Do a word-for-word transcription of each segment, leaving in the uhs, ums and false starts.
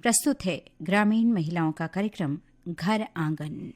प्रस्तुत है ग्रामीण महिलाओं का कार्यक्रम घर आंगन।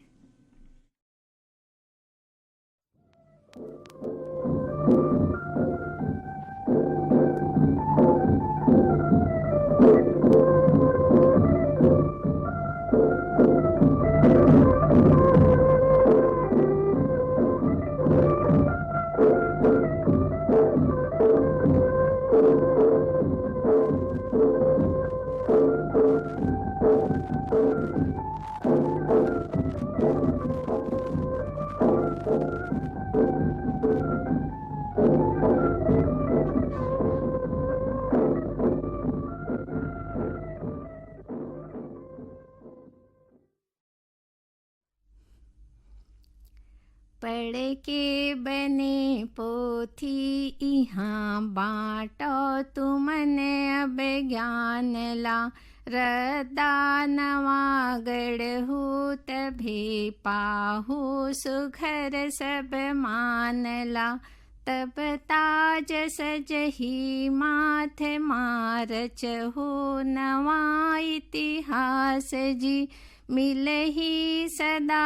पढ़ के बने पोथी इहाँ बाँटो तुमन अब ज्ञान ला। रद्दा नवा गढ़हू तभे पाहू सुघर सब मान ला। तब ताज सजही माथ मारचहू नवा इतिहास जी। मिलही सदा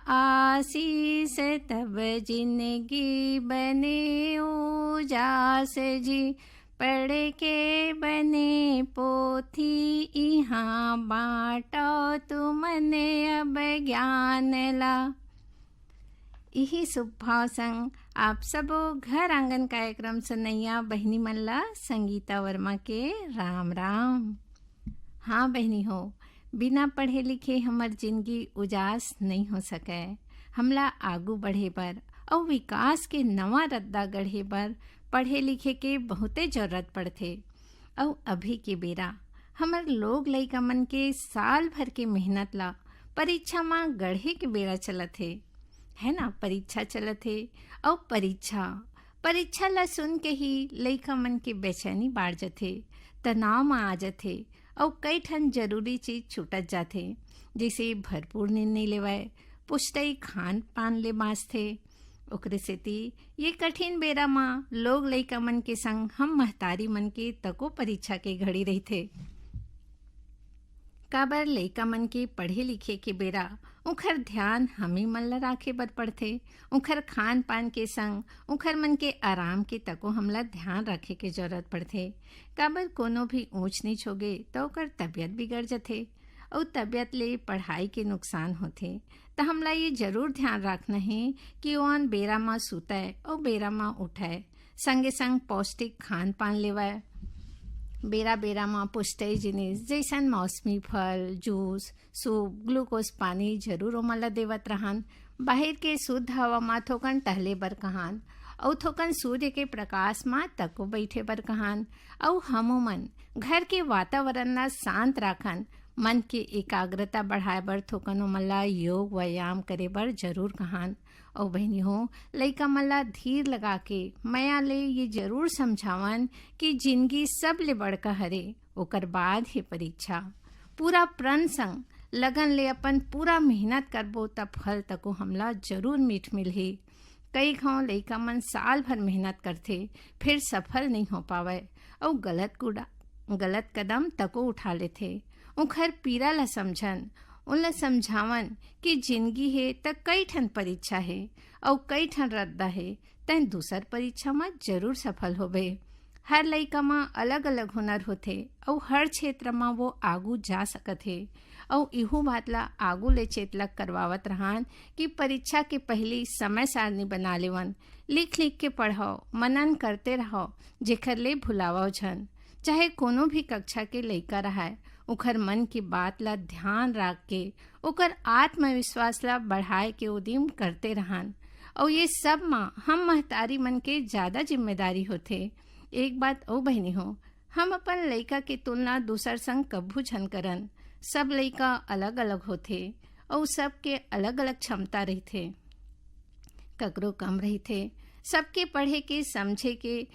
आशीष तब जिनगी बने उजास जी। पढ़ के बने पोथी इहाँ बाँटो तुमन अब ज्ञान ला। इही शुभ भाव संग आप सबो घर आंगन कार्यक्रम सुनइया बहिनी मन ला संगीता वर्मा के राम राम। हाँ बहिनी हो, बिना पढ़े लिखे हमर जिनगी उजास नइ हो सकय। हमला आगू बढ़े बर अउ विकास के नवा रद्दा गढ़े बर पढ़े लिखे के बहुते जरूरत पड़थे। अउ अभी के बेरा हमर लोग लइका मन के साल भर के मेहनत ला परीक्षा म गढ़े के बेरा चलत हे, है ना? परीक्षा चलत हे अउ परीक्षा, परीक्षा ला सुन के ही लइका मन के बेचैनी बाढ़ जथे, तनाव म आ जथे अउ कई ठन जरूरी चीज छूटत जाथे, जइसे भरपूर नींद नइ लेवय, पुष्टई खान पान ले बाँचथे। ओकरे सेती ये कठिन बेरा म लोग लइका मन के संग हम महतारी मन के तको परीक्षा के घड़ी रहिथे। काबर लइका मन के पढ़े लिखे के बेरा उंखर ध्यान हमी मन ला राखे बर पड़थे। उंखर खान पान के संग उंखर मन के आराम के तको हमला ध्यान राखे के जरूरत पड़थे। काबर कोनो भी ऊंच नीच होगे त ओकर तबियत बिगड़ जथे अउ तबियत ले पढ़ाई के नुकसान होथे। त हमला ये जरूर ध्यान राखना हे कि ओन बेरा म सुतय अउ बेरा म उठय, संगे संग पौष्टिक खान पान लेवय। बेरा बेरा म पुष्टई जिनिस जइसन मौसमी फल, जूस, सूप, ग्लूकोज पानी जरूर ओमन ल देवत रहन। बाहिर के शुद्ध हवा म थोकन टहले बर कहन अउ थोकन सूर्य के प्रकाश म तको बइठे बर कहन। अउ हमू मन घर के वातावरण ल शांत राखन, मन के एकाग्रता बढ़ाए बर थोकन ओमन ल योग व्यायाम करे बर जरूर कहन। अउ बहिनी हो, लइका मन ला धीर लगा के मया ले ये जरूर समझावन कि जिनगी सबले बड़का हरे, ओकर बाद हे परीक्षा। पूरा प्रण संग लगन ले अपन पूरा मेहनत करबो, त फल तको हमला जरूर मीठ मिलही। कई घांव लइका मन साल भर मेहनत करथे, फिर सफल नइ हो पावय अउ गलत कूड़ा, गलत कदम तको उठा लेथे। उंखर पीरा ला समझन, उनला समझावन कि जिनगी हे त कई ठन परीक्षा हे अउ कई ठन रद्दा हे, तैं दूसर परीक्षा म जरूर सफल होबे। हर लइका म अलग-अलग हुनर होथे अउ हर क्षेत्र म वो आगू जा सकत हे। अउ इहू बात ला आगू ले चेतलक करवावत रहन कि परीक्षा के पहिली समय सारणी बना लेवन, लिख-लिख के पढ़व, मनन करते रहव, जेखर ले भुलावव झन। चाहे कोनो भी कक्षा के लइका रहय, ओखर मन के बात ला ध्यान राख के ओकर आत्मविश्वास ला बढ़ाए के उदिम करते रहन। अउ ये सब म हम महतारी मन के जादा जिम्मेदारी होथे। एक बात अउ बहिनी हो, हम अपन लइका के तुलना दूसर संग कभू झन करन। सब लइका अलग-अलग होथे अउ सबके अलग-अलग क्षमता रहिथे। ककरो कम रहिथे। सबके पढ़े के, समझे के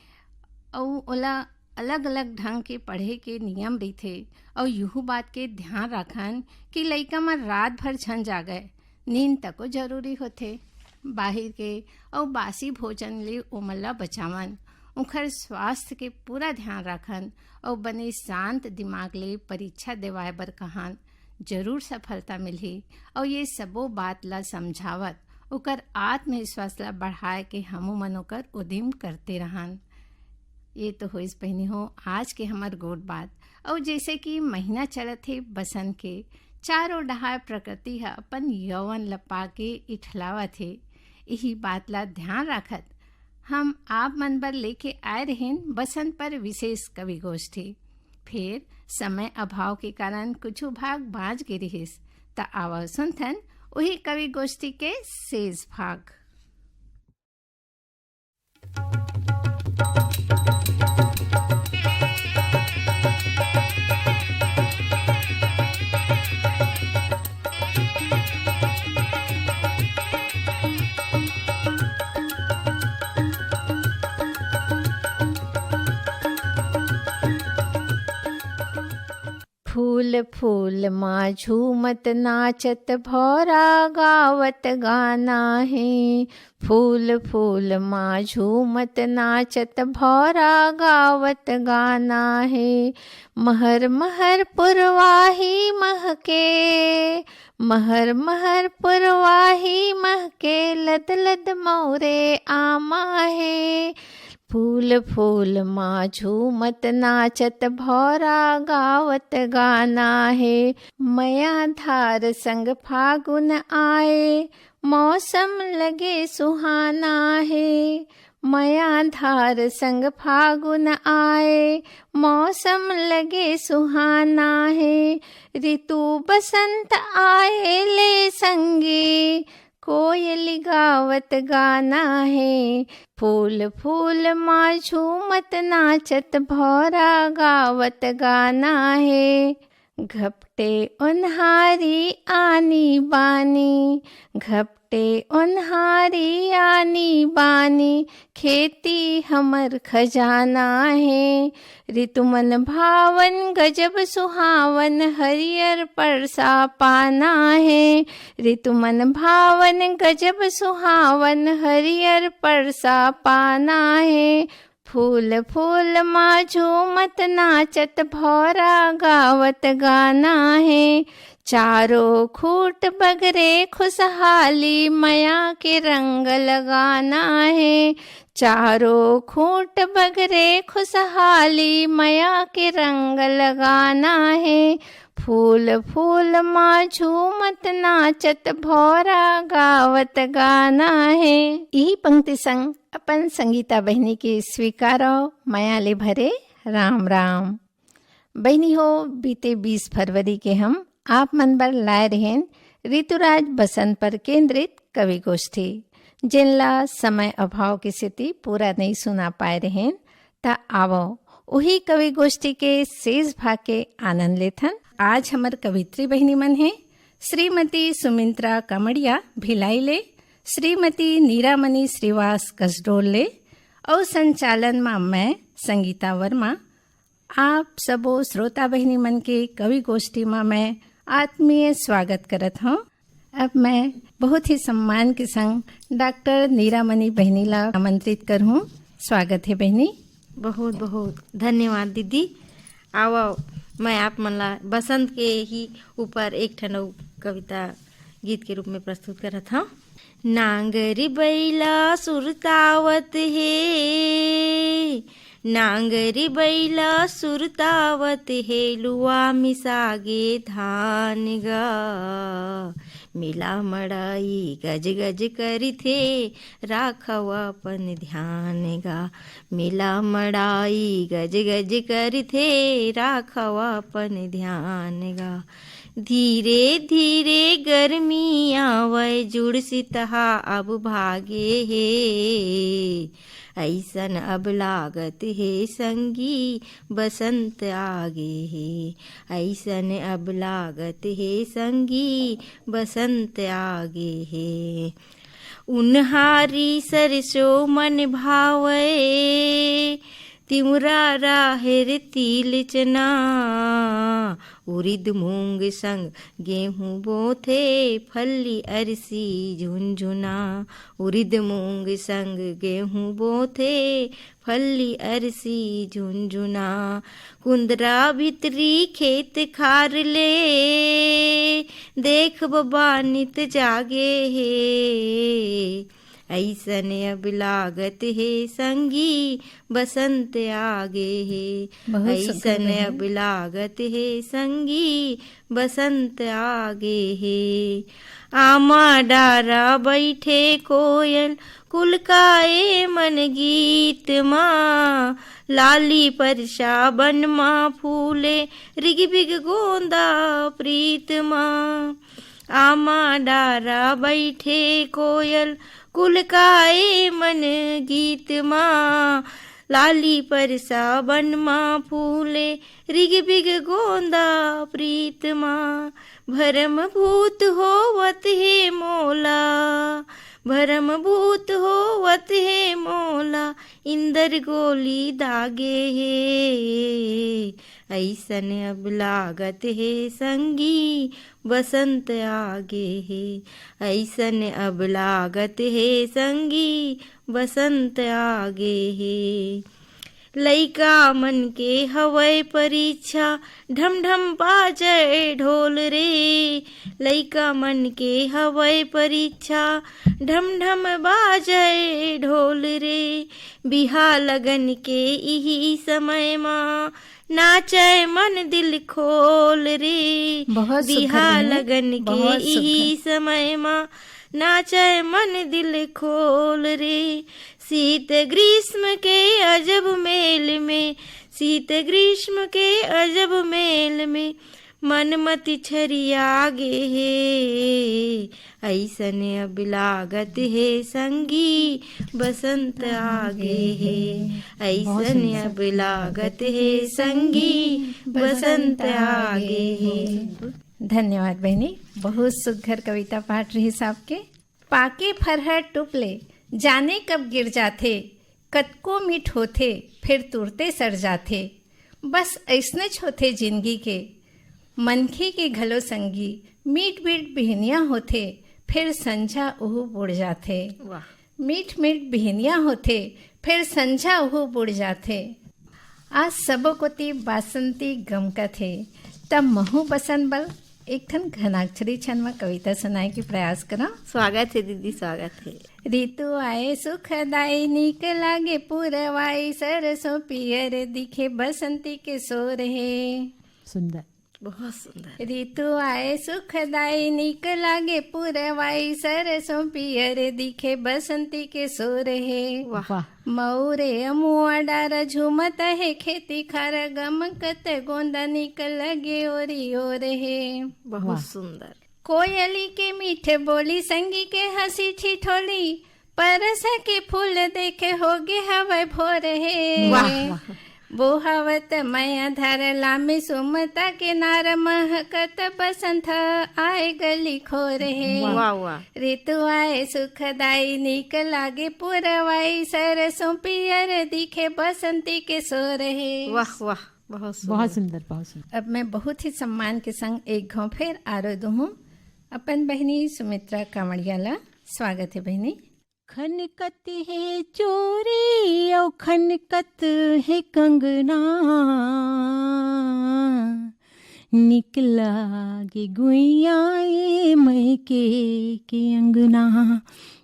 अउ ओला अलग-अलग ढंग के पढ़े के नियम रहिथे। अउ इहू बात के ध्यान राखन कि लइका मन रात भर झन जागय, नींद तको जरूरी होथे। बाहिर के अउ बासी भोजन ले ओमन ला बचावन। उंखर स्वास्थ्य के पूरा ध्यान राखन अउ बने शांत दिमाग ले परीक्षा देवाय बर कहन। जरूर सफलता मिलही। अउ ये सबो बात ला समझावत ओकर आत्मविश्वास ला बढ़ाए के हमू मन ओकर उदिम करते रहन। ये तो होइस बहिनी हो आज के हमर गोठ बात। अउ जैसे कि महीना चलत हे बसंत के, चारों डहार प्रकृति ह अपन यौवन ल पाके इठलावत हे। इही बात ला ध्यान राखत हम आप मन बर लेके आए रहेन बसंत पर विशेष कवि गोष्ठी। फेर समय अभाव के कारण कुछु भाग बाँच गे रिहिस, त आवव सुनथन उही कवि गोष्ठी के शेष भाग। फूल फूल मा झूमत नाचत भौरा गावत गाना हे। फूल फूल मा झूमत नाचत भौरा गावत गाना हे। महर महर पुरवाही महके, महर महर पुरवाही महके, लद लद मौरे आमा हे। फूल फूल मा झूमत नाचत भौरा गावत गाना हे। मया धार संग फागुन आए, मौसम लगे सुहाना हे। मया धार संग फागुन आए, मौसम लगे सुहाना हे। ऋतु बसंत आए ले संगी, कोयल गावत गाना हे। फूल फूल मा झूमत नाचत भौरा गावत गाना हे। घपटे ओन्हारी आनी बानी, घपटे ओन्हारी आनी बानी, खेती हमर खजाना हे। ऋतु मन भावन गजब सुहावन, हरियर परसा पाना हे। ऋतु मन भावन गजब सुहावन, हरियर परसा पाना हे। फूल फूल मा झूमत नाचत भौरा गावत गाना हे। चारों खूंट बगरे खुशहाली मया के रंग लगाना हे। चारों खूंट बगरे खुशहाली मया के रंग लगाना हे। फूल फूल मा झूमत नाचत भौरा गावत गाना हे। इही पंक्ति संग अपन संगीता बहिनी के स्वीकारो मया ले भरे राम राम। बहिनी हो, बीते बीस फरवरी के हम आप मन बर लाए रहेन ऋतुराज बसंत पर केंद्रित कवि गोष्ठी, जेन ला समय अभाव के सेती पूरा नइ सुना पाए रहेन, त आवो उही कवि गोष्ठी के शेष भाग के आनंद लेथन। आज हमर कवित्री बहिनी मन हे श्रीमती सुमित्रा कमड़िया भिलाई ले, श्रीमती नीरामणि श्रीवास कसडोल ले, अउ संचालन मा मैं संगीता वर्मा। आप सबो श्रोता बहिनी मन के कवि गोष्ठी मा मैं आत्मीय स्वागत करत हौं। अब मैं बहुत ही सम्मान के संग डॉक्टर नीरामणि बहिनी ला आमंत्रित करहूँ। स्वागत हे बहिनी। बहुत बहुत धन्यवाद दीदी। आवो, मैं आप मन ला बसंत के ही ऊपर एक ठन अउ कविता गीत के रूप में प्रस्तुत करत हौं। नांगरी बैला सुरतावत हे, नांगरी बैला सुरतावत हे, लुआ मिसागे धान गा। मिला मड़ाई गज गज करिथे, राखव अपन ध्यान गा। मिला मड़ाई गज गज करिथे, राखव अपन ध्यान गा। धीरे धीरे गर्मी आवय, जुड़ सितहा अब भागे हे। अइसन अब लागत हे संगी, बसंत आगे हे। अइसन अब लागत हे संगी, बसंत आगे हे। उन्हारी सरसों मन भावय, तिंवरा, राहेर, तिल, चना, उरिद, मूंग संग गेहूं बोथे, फल्ली, अरसी, झुनझुना। उरिद, मूंग संग गेहूं बोथे, फल्ली, अरसी, झुनझुना। कुंदरा भितरी खेत खार ले, देख बबा नित जागे हे। अइसन अब लागत हे संगी, बसंत आगे हे। बहुत सुघर अइसन बहिनी। अब लागत हे संगी, बसंत आगे हे। आमा डारा बइठे कोयल, कुलकाए मन गीत मा। लाली परसा बन मा फूले, रिगबिग गोंदा प्रीत मा। आमा डारा बइठे कोयल, कुलकाए मन गीत मा। लाली परसा बन मा फूले, रिगबिग गोंदा प्रीत मा। भरम भूत होवत हे मोला, भरम भूत होवत हे मोला, इंदर गोली दागे हे। अइसन अब लागत हे संगी, बसंत आगे हे। अइसन अब लागत हे संगी, बसंत आगे हे। लइका मन के हवय परीक्षा, ढम ढम बाजय ढोल रे। लइका मन के हवय परीक्षा, ढम ढम बाजय ढोल रे। बिहा लगन के इही समय मा, नाचय मन दिल खोल रे। बहुत सुघर बिहा बहिनी, लगन के बहुत इही सुघर। समय मा, नाचय मन दिल खोल रे। शीत ग्रीष्म के अजब मेल में, शीत ग्रीष्म के अजब मेल में, मन मति छरिया गे हे। अइसन अब लागत हे संगी, बसंत आगे हे। अइसन अब लागत हे संगी, बसंत आगे हे। धन्यवाद बहिनी, बहुत सुघर कविता पाठ रहिस आपके। पाके फरहर टुप ले, जाने कब गिर जाथे, कतको मीठ होथे, फेर तुरते सड़ जाथे। बस अइसनेच होथे जिनगी के, मनखे के घलो संगी। मीठ मीठ बिहनिया होथे, फेर संझा उहू बुड़ जाथे। वाह। मीठ मीठ बिहनिया होथे, फेर संझा उहू बुड़ जाथे। आज सबो कोती बासंती गमकत हे, त महू बसंत बल एक ठन घनाक्षरी छन म कविता सुनाए के प्रयास करंव। स्वागत हे दीदी, स्वागत हे। ऋतु आए सुखदाई, नीक लागे पुरवाई, सरसों पियर दिखे, बसंती के सोर हे। सुंदर। बहुत सुंदर। ऋतु आए सुखदाई, नीक लागे पुरवाई, सरसों पियर दिखे, बसंती के सोर हे। वाह। वाह। मऊरे अमुआ डार झूमत हे, खेती खार गमकत गोंदा, नीक लगे ओरी ओर हे। बहुत वाह। सुंदर। कोयली के मीठ बोली, संगी के हंसी ठिठोली, परस के फूल देखे होगे हवय भोर हे। वाह, वाह। बोहावत मया धार लामे सुमता के नार, महकत बसंत आए गली खोर हे। वाह, वाह। ऋतु आए सुखदाई, नीक लागे पुरवाई, सरसों पियर दिखे, बसंती के सोर हे। वाह, वाह, बहुत सुंदर। बहुत सुंदर, बहुत सुंदर। अब मैं बहुत ही सम्मान के संग एक घाव फेर आरो दूहूं अपन बहिनी सुमित्रा कांवड़िया ला। स्वागत हे बहिनी। खनकत हे चूरी अउ खनकत हे कंगना, निक लागे गुइया ए मइके के अंगना,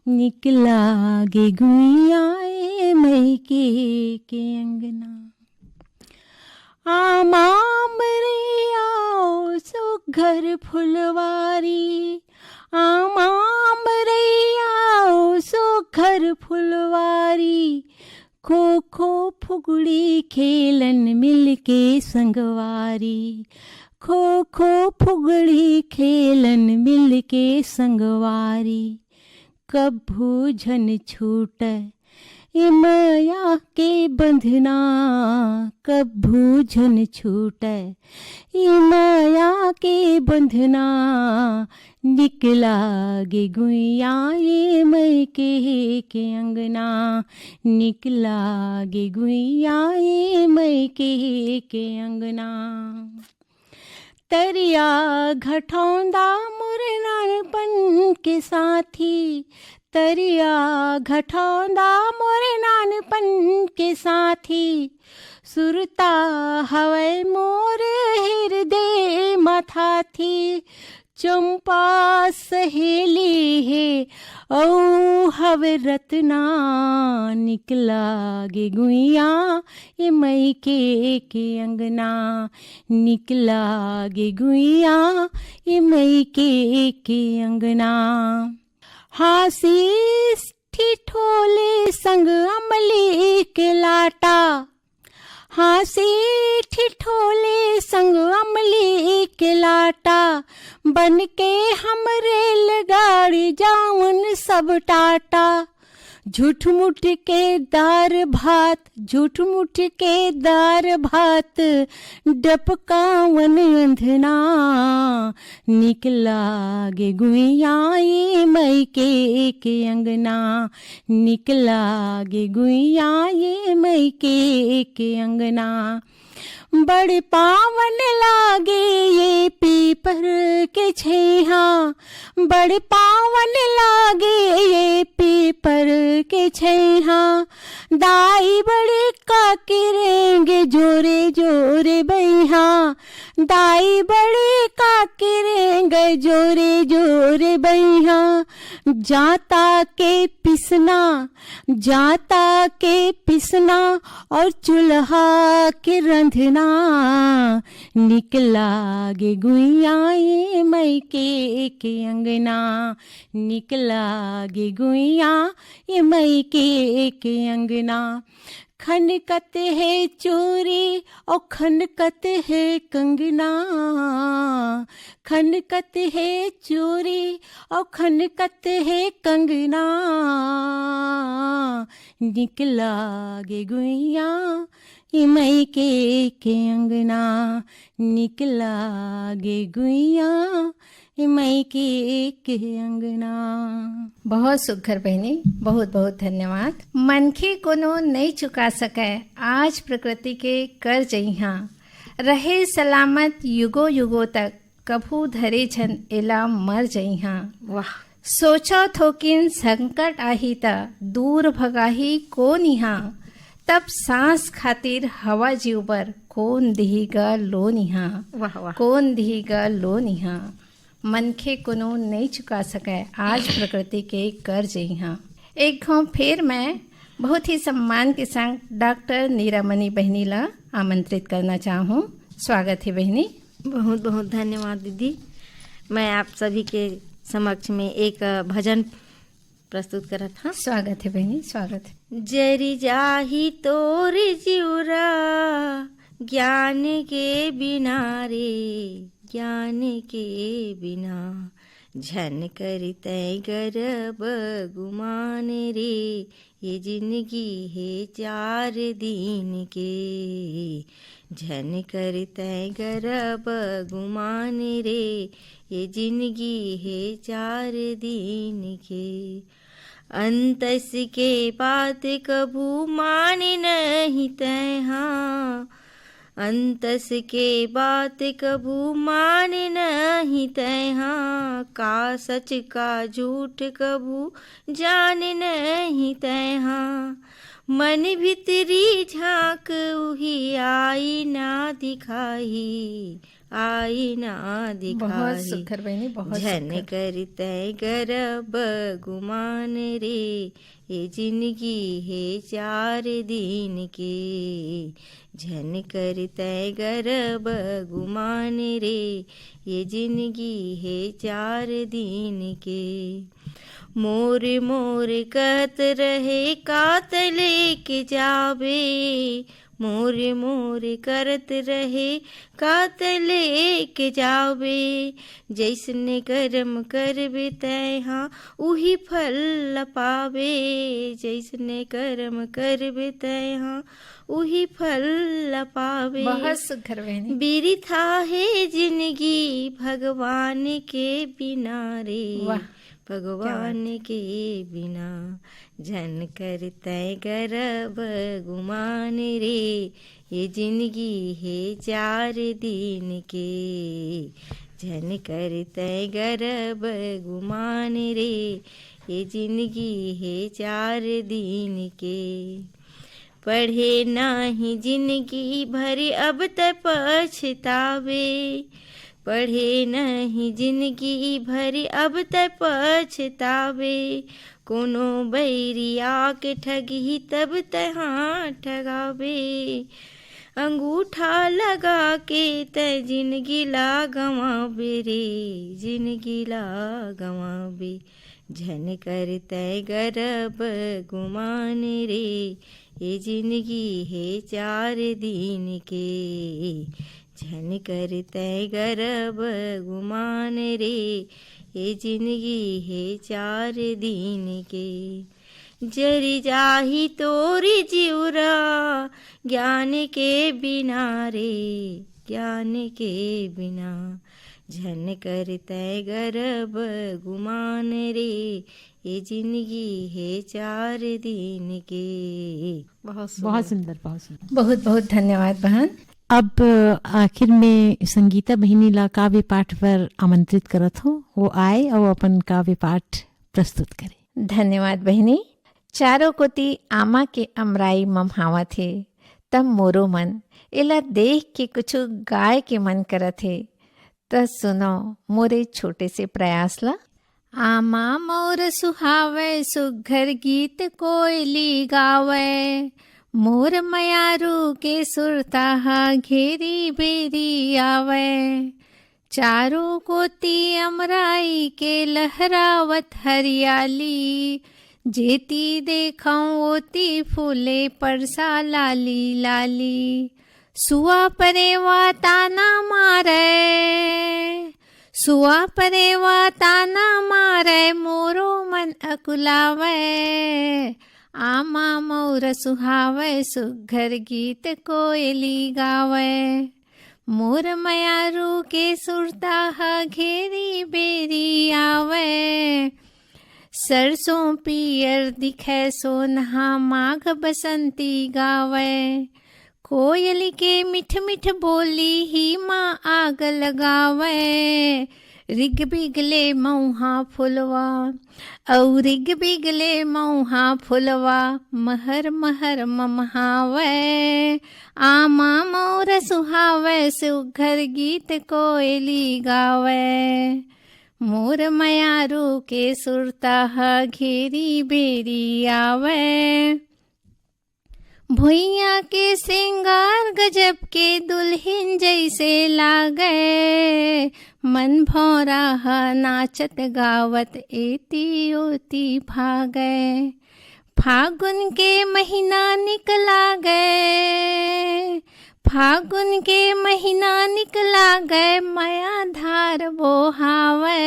निक लागे गुइया ए मइके के अंगना। आमा अमरैया ओ सुघर फुलवारी, आमा अमरैया ओ सुघर फुलवारी, खो खो फुगड़ी खेलन मिलके संगवारी, खो खो फुगड़ी खेलन मिलके संगवारी। कभू झन छूटय, ये मया के बंधना कभू झन छूटय, ये मया के बंधना। निक लागे गुइया ये मइके के अंगना, निक लागे गुइया ये मइके के अंगना। तरिया घटौंदा मोर नानपन के साथी, तरिया घटौंदा मोर नानपन के साथी, सुरता हवय मोर हिरदे मथाथी। चंपा सहेली हे अउ हवे रतना, निक लागे गुइया ये मइके के अंगना, निक लागे गुइया ये मइके के अंगना। हाँसी ठिठोले संग अमली के लाटा, हाँसी ठिठोले संग अमली के लाटा, बन के हम रेलगाड़ी जावन सब टाटा। झूठ मूठ के दार भात, झूठ मूठ के दार भात, डबकावन अंधना। निक लागे गुइया ये मइके के अंगना, निक लागे गुइया ये मइके के अंगना। बड़ पावन लागे ये पीपर के छइहा, बड़ पावन लागे ये पीपर के छइहा। दाई बड़े काकिरेंगे जोरे जोरे बइहा, दाई बड़े काकिरेंगे जोरे जोरे बइहा। जांता के पिसना, जांता के पिसना अउ चूल्हा के रंधना। निक लागे गुइया ये मइके के अंगना, निक लागे गुइया ये मइके के अंगना। खनकत हे चूरी अउ खनकत हे कंगना, खनकत हे चूरी अउ खनकत हे कंगना। निक लागे गुइया ये मइके के अंगना, निक लागे गुइया ये मइके के अंगना। बहुत सुघर बहिनी, बहुत बहुत धन्यवाद। मनखे कोनो नइ चुका सकय, आज प्रकृति के कर जइहा। रहे सलामत युगो युगो तक, कभू धरे झन एला मर जइहा। वाह। सोचो थोकिन संकट आही त, दूर भगाही कोन इहा। तब सांस खातिर हवा जीव बर, कोन दिही ग लोन इहा। वाह, वाह। कोन दिही ग लोन इहा। मनखे कोनो नइ चुका सकय, आज प्रकृति के कर जइहा। एक घांव फेर मैं बहुत ही सम्मान के संग डॉक्टर नीरामणि बहिनी ला आमंत्रित करना चाहूँ। स्वागत हे बहिनी। बहुत बहुत धन्यवाद दीदी। मैं आप सभी के समक्ष में एक, अ, भजन प्रस्तुत करत हंव। स्वागत हे बहिनी, स्वागत हे। जरि जाही तोर जिउरा ज्ञान के बिना रे, ज्ञान के बिना। झन करि तैं गरब गुमान रे, ये जिनगी हे चार दिन के। झन करि तैं गरब गुमान रे, ये जिनगी हे चार दिन के। अंतस के बात कभू मान नहीं तैं हा, अंतस के बात कभू मान नहीं तैं हा। का सच का झूठ कभू जान नहीं तैं हा। मन भितरी झांक उही आईना दिखाही, आईना दिखाही। बहुत सुघर बहिनी, बहुत झन सुघर। करि तैं गरब गुमान रे, ये जिनगी हे चार दिन के। झन करि तैं गरब गुमान रे, ये जिनगी हे चार दिन के। मोर मोर कहत रहे कात लेके जाबे, मोर मोर करत रहे, का तैं लेके जाबे। जइसने करम करबे तैं हा, उही फल ला पाबे। जइसने करम करबे तैं हा, उही फल ला पाबे। बहुत सुघर बहिनी। बिरिथा हे जिनगी भगवान के बिना रे। वाह। भगवान के बिना झन कर तैं गरब गुमान रे, ये जिनगी हे चार दिन के। झन कर तैं गरब गुमान रे, ये जिनगी हे चार दिन के। पढ़े नाही जिनगी भर अब तैं पछताबे, पढ़े नहीं जिनगी भर अब तैं पछताबे। कोनो बैरी आके ठगही तब तैं हा ठगाबे। अंगूठा लगा के तैं जिनगी ला गंवाबे रे, जिनगी ला गंवाबे। झन कर तैं गरब गुमान रे, ये जिनगी हे चार दिन के। झन कर तैं गरब गुमान रे, ये जिनगी हे चार दिन के। जरि जाही तोर जिउरा ज्ञान के बिना रे, ज्ञान के बिना। झन कर तैं गरब गुमान रे, ये जिनगी हे चार दिन के। बहुत सुंदर। बहुत सुंदर, बहुत सुंदर। बहुत बहुत धन्यवाद बहन। अब आखिर में संगीता बहिनी ला काव्य पाठ पर आमंत्रित करत हों, वो आए अउ अपन काव्य पाठ प्रस्तुत करे। धन्यवाद बहिनी। चारों कोति आमा के अमराई ममहावत हे, तब मोरो मन एला देख के कुछु गाय के मन करत हे। त सुनो मोरे छोटे से प्रयास ला। आमा मोर सुहावै, सुघर गीत कोयली गावै, मोर मयारू के सुरता हा घेरी बेरी आवै। चारों कोति अमराई के लहरावत हरियाली, जेती देखंव ओती फूले परसा लाली लाली। सुआ परेवा ताना मारै, सुआ परेवा ताना मारै, मोरो मन अकुलावै। आमा मौर सुहावै, सुघर गीत कोयली गावै। मोर मयारू के सुरता ह घेरी बेरी आवै। सरसों पीयर दिखै सोनहा, माघ बसंती गावै। कोयली के मिठ मिठ बोली ही मा आग लगावै। रिग बिगले मऊहा फुलवा, अउ रिग बिगले मऊहा फुलवा, महर महर ममहावै। आमा मौर सुहावै, सुघर गीत कोयली गावै। मोर मयारू के सुरता ह घेरी बेरी आवै। भुइयां के सिंगार गजब के दुल्हिन जैसे लागै। मन भौंरा ह नाचत गावत एती ओती भागै। फागुन के महीना निक लागै, फागुन के महीना निक लागै, मया धार बोहावै।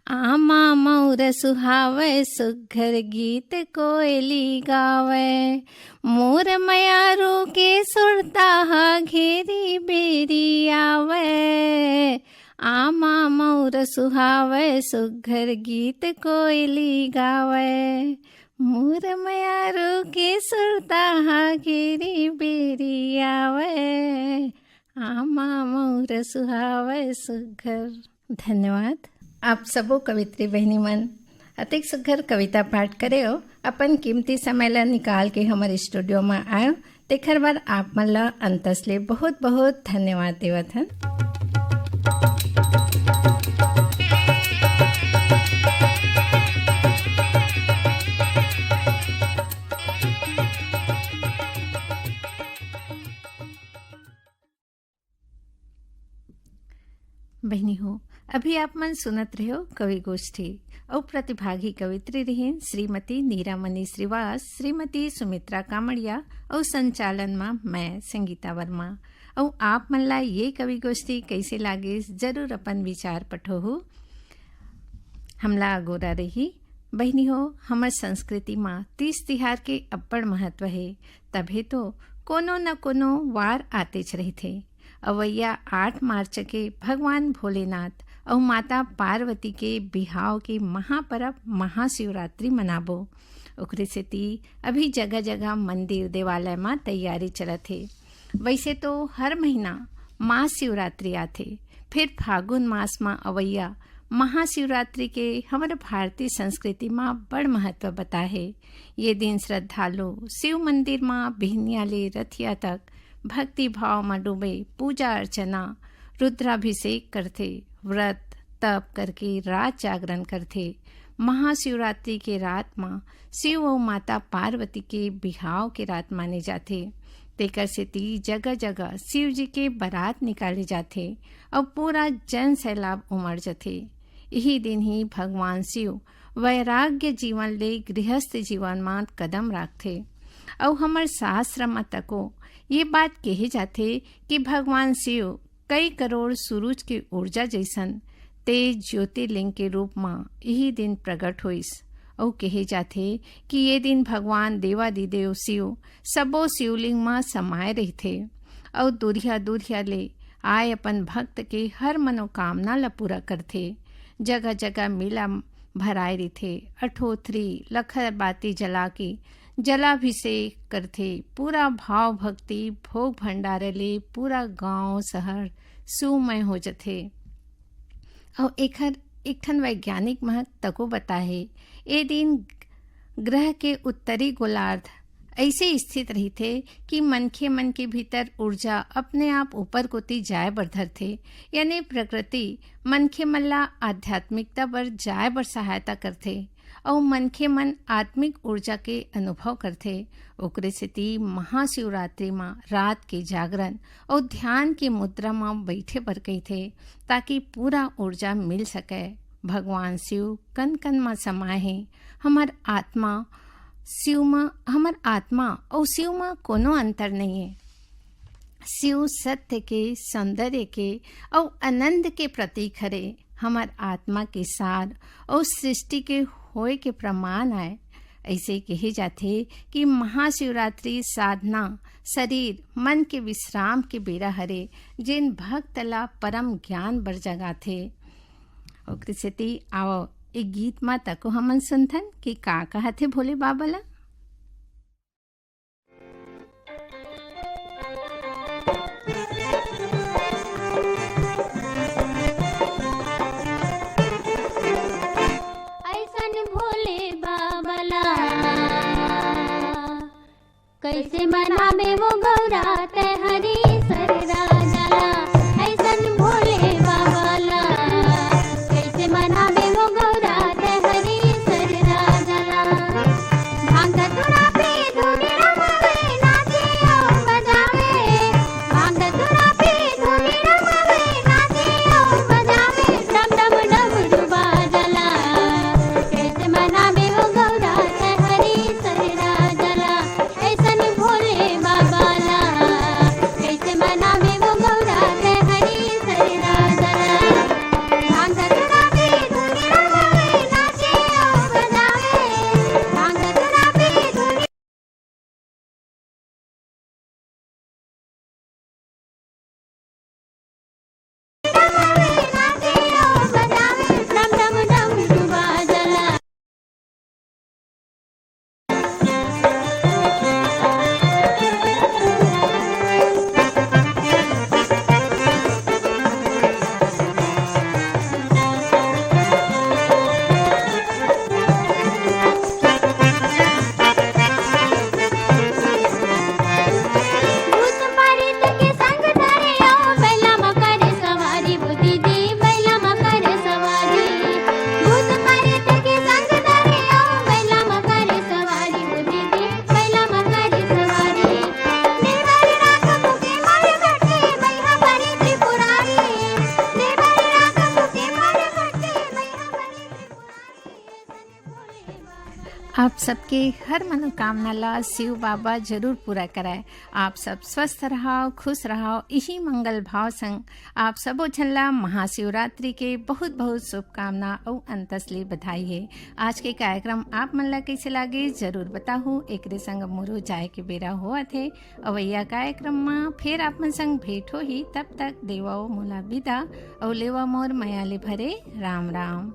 आमा मौर सुहावै, सुघर गीत कोयली गावै। मोर मयारू के सुरता ह घेरी बेरी आवै। आमा मौर सुहावै, सुघर गीत कोयली गावै। मोर मयारू के सुरता ह घेरी बेरी आवै। आमा मौर सुहावै, सुघर। धन्यवाद। आप सबो कवित्री बहिनी मन अतेक सुघर कविता पाठ करे हो, अपन कीमती समय ला निकाल के हमर स्टूडियो में आयो, तेखर बर आप मन ला अंतस ले बहुत बहुत धन्यवाद देवत हन। बहिनी हो, अभी आप मन सुनत रहे हो कवि गोष्ठी। अउ प्रतिभागी कवित्री रहिन श्रीमती नीरामणि श्रीवास, श्रीमती सुमित्रा कामड़िया अउ संचालन म मैं संगीता वर्मा। अउ आप मन ला ये कवि गोष्ठी कइसे लागिस, जरूर अपन विचार पठोहू। हमला अगोरा रही। बहिनी हो, हमर संस्कृति म तीज तिहार के अब्बड़ महत्व हे, तभे तो कोनो न कोनो वार आतेच रहिथे। अवइया आठ मार्च के भगवान भोलेनाथ अउ माता पार्वती के बिहाव के महापरब महाशिवरात्रि मनाबो। ओकरे सेती अभी जगह-जगह मंदिर देवालय म तैयारी चलत हे। वइसे तो हर महीना महाशिवरात्रि आथे, फेर फागुन मास म अवइया महाशिवरात्रि के हमर भारतीय संस्कृति म बड़ महत्व बता हे। ये दिन श्रद्धालु शिव मंदिर म बिहनिया ले रथिया तक भक्ति भाव म डूबे पूजा अर्चना, रुद्राभिषेक करथे, व्रत तप करके रात जागरण करथे। महाशिवरात्रि के रात म शिव अउ माता पार्वती के बिहाव के रात माने जाथे। तेकर सेती जगह-जगह शिव जी के बरात निकाले जाथे अउ पूरा जन सैलाब उमड़ जथे। इही दिन ही भगवान शिव वैराग्य जीवन ले गृहस्थ जीवन म कदम राखथे। अउ हमर शास्त्र म तको ये बात कहे जाथे कि भगवान शिव कई करोड़ सूरज के ऊर्जा जइसन तेज ज्योतिर्लिंग के रूप म इही दिन प्रगट होइस। अउ कहे जाथे कि ये दिन भगवान देवादिदेव शिव सबो शिवलिंग म समाये रहिथे अउ दूरिहा दूरिहा ले आए अपन भक्त के हर मनोकामना ल पूरा करथे। जगह जगह मेला भराए रहिथे, अठोथरी लखर बाती जला के जलाभिषेक करथे। पूरा भाव भक्ति भोग भंडारे ले पूरा गांव शहर सुमय हो जथे। अउ एखर एक ठन वैज्ञानिक महक तको बताहे, ए दिन ग्रह के उत्तरी गोलार्ध ऐसे स्थित रहिथे कि मनखे मन के भीतर ऊर्जा अपने आप ऊपर कोती जाए बर धरथे, यानी प्रकृति मनखे मन ला आध्यात्मिकता बर जाए बर सहायता करथे अउ मनखे मन आत्मिक ऊर्जा के अनुभव करथे। ओकरे सेती महाशिवरात्रि म रात के जागरण अउ ध्यान के मुद्रा म बइठे बर कहिथे, ताकि पूरा ऊर्जा मिल सके। भगवान शिव कन कन म समाए हे। हमर आत्मा शिव म, हमर आत्मा अउ शिव म कोनो अंतर नइये। शिव सत्य के, सौंदर्य के अउ आनंद के प्रतीक हरे। हमर आत्मा के सार अउ सृष्टि के होए के प्रमाण आय। ऐसे कहे जाथे कि महाशिवरात्रि साधना शरीर मन के विश्राम के बेरा हरे, जेन भक्त ला परम ज्ञान बर जगाथे। ओकरे सेती आवो, ए गीत म तको हमन सुनथन कि का कहत हे भोले बाबा ला। ऐसन भोले बाबा ला, कैसे मनाबे वो गौरा तैं हरी सर राजा ला। ऐसन भोले बाबा ला, कैसे मनाबे वो गौरा तैं हरी सर राजा ला। भांग धतूरा पी धूनी रमावे, नाचे अउ बजावे। भांग धतूरा पी धूनी रमावे, नाचे अउ बजावे। डम डम डमरू बाजा ला, कैसे मनाबे वो गौरा तैं हरी सर राजा ला। ऐसन भोले बाबा ला, आप सबके हर मनोकामना ला शिव बाबा जरूर पूरा कराए। आप सब स्वस्थ रहो, खुश रहो। इही मंगल भाव संग आप सबो झन ला महाशिवरात्रि के बहुत बहुत शुभकामना अउ अंतस ले बधाई हे। आज के कार्यक्रम आप मन ला कैसे लागे, जरूर बताहू। एकरे संग मोरो जाए के बेरा होवत हे। अवैया कार्यक्रम मा फेर आप मन संग भेंट होही। तब तक देवव मोला विदा अउ लेवा मोर मया ले भरे राम राम।